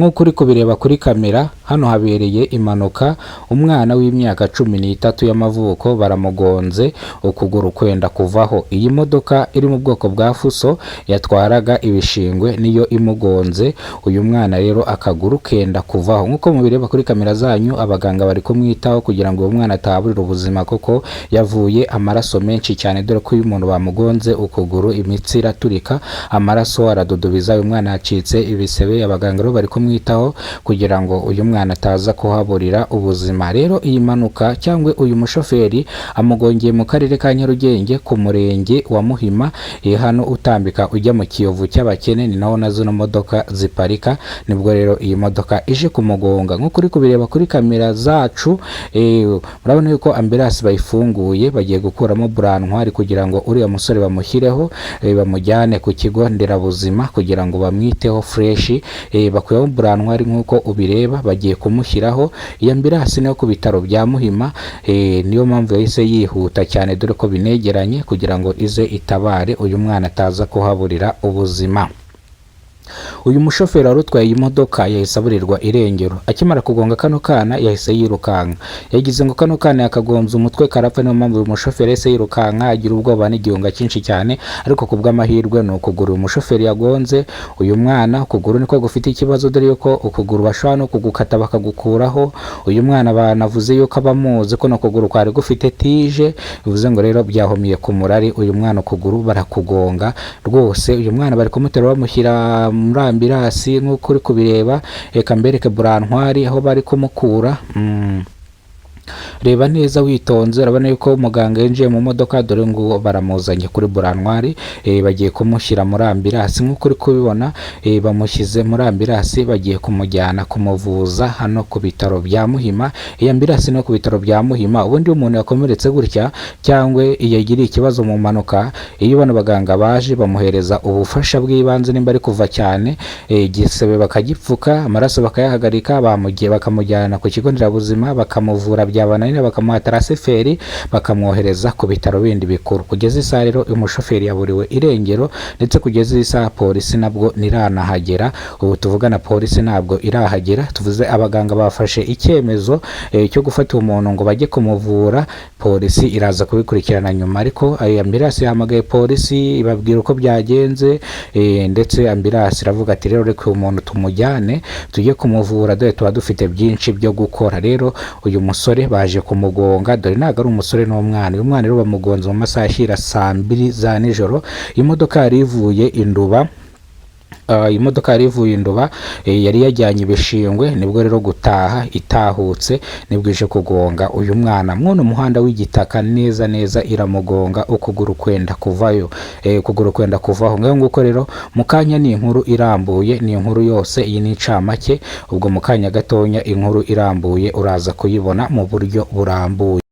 Nk'uko uri kubireba kuri kamera, hano habereye impanuka. Umwana w'imyaka 13 y'amavuko baramugonze, ukuguru kwenda kuvaho. Iyi modoka iri mu bwoko bwa fuso yatwaraga ibishingwe niyo imugonze. Uyu mwana rero akaguru kenda kuvaho. Nk'uko mubireba kuri kamera zanyu, abaganga bari kumwitaho kugira ngo uyu mwana atahaburira ubuzima, kuko yavuye amaraso menshi cyane, dore ko iyo umuntu bamugonze ukuguru imitsi iraturika, amaraso aradudubiza. Uyu mwana yacitse ibisebe, abaganga rero bari kumwitaho kugira ngo uyu mwana ataza kuhaburira ubuzima. Rero iyi mpanuka cyangwa uyu mushoferi amugongeye mu karere ka Nyarugenge, ku murenge wa Muhima, hano utambika ujya mu Kiyovu cy'abakene, ni naho na zino modoka ziparika. Nibwo rero iyi modoka ije kumugonga nk'uko uri kubireba kuri kamera zacu. Murabona yuko ambulance bayifunguye, bagiye gukuramo buranswari kugira ngo uriya musore bamushyireho, bamujyane ku kigo nderabuzima kugira ngo bamwiteho fresh. Bakuyemo buranswari nk'uko ubireba, bagiye kumushyiraho. Iyi ambulance niyo ku bitaro bya Muhima, niyo mpamvu yahise yihuta cyane, dore ko binegeranye, kugira ngo ize itabare uyu mwana ataza kuhaburira ubuzima. Uyu mushoferi wari utwaye iyi modoka yahise aburirwa irengero. Akimara kugonga kano kana yahise yirukanka, yagize ngo kano kana yakagonze umutwe karapfa. Niyo mpamvu uyu mushoferi yahise yirukanka, agira ubwoba n'igihunga cyinshi cyane. Ariko ku bw'amahirwe ni ukuguru uyu mushoferi yagonze uyu mwana, ukuguru niko gufite ikibazo, dore yuko ukuguru bashobora no kugukata bakagukuraho. Uyu mwana banavuze yuko abamuzi ko no kuguru kwari gufite tige, bivuze ngo rero byahumiye ku murari. Uyu mwana ukuguru barakugonga rwose. Uyu mwana bari kumutera bamushyira muri ambulance nk'uko uri kubireba. Reka mbereke buranswari aho bari kumukura. Reba neza witonze, urabona yuko muganga yinjiye mu modoka. Dore ngo baramuzanye kuri buranswari, bagiye kumushyira muri ambulance nk'uko uri kubibona. Bamushyize muri ambulance, bagiye kumujyana kumuvuza hano ku bitaro bya Muhima. Iyi ambulance no ku bitaro bya Muhima. Ubundi iyo umuntu yakomeretse gutya cyangwa iyo yagiriye ikibazo mu mpanuka, iyo bano baganga baje bamuhereza ubufasha bw'ibanze. Nimba ari kuva cyane, igisebe bakagipfuka, amaraso bakayahagarika, bamugiye bakamujyana ku kigo nderabuzima bakamuvura, byabananira bakamuha transfert, bakamwohereza ku bitaro bindi bikuru. Kugeza isaha rero uyu mushoferi yaburiwe irengero, ndetse kugeza iyi saha polisi nabwo ntiranahagera. Ubu tuvugana polisi ntabwo irahagera. Tuvuze abaganga bafashe icyemezo cyo gufata umuntu ngo bajye kumuvura, polisi iraza kubikurikirana nyuma. Ariko ambulance yahamagaye polisi ibabwira uko byagenze, ndetse ambulance iravuga ati: "Rero reka uyu muntu tumujyane tujye kumuvura, dore tuba dufite byinshi byo gukora." Rero uyu musore baje kumugonga, dore ntabwo ari umusore, n'umwana. Uyu mwana rero bamugonze mu masaha ashyira saa 2 za nijoro. Imodoka yari ivuye Induba. Imodoka yari ivuye Induba, yari yajyanye ibishingwe, nibwo rero gutaha itahutse nibwo ije kugonga uyu mwana mwuno muhanda w'igitaka neza neza, iramugonga ukuguru kwenda kuvayo, ukuguru kwenda kuvaho. Ngaho nguko rero, mu kanya ni inkuru irambuye, ni inkuru yose, iyi ni incamake. Ubwo mu kanya gatonya inkuru irambuye uraza kuyibona mu buryo burambuye.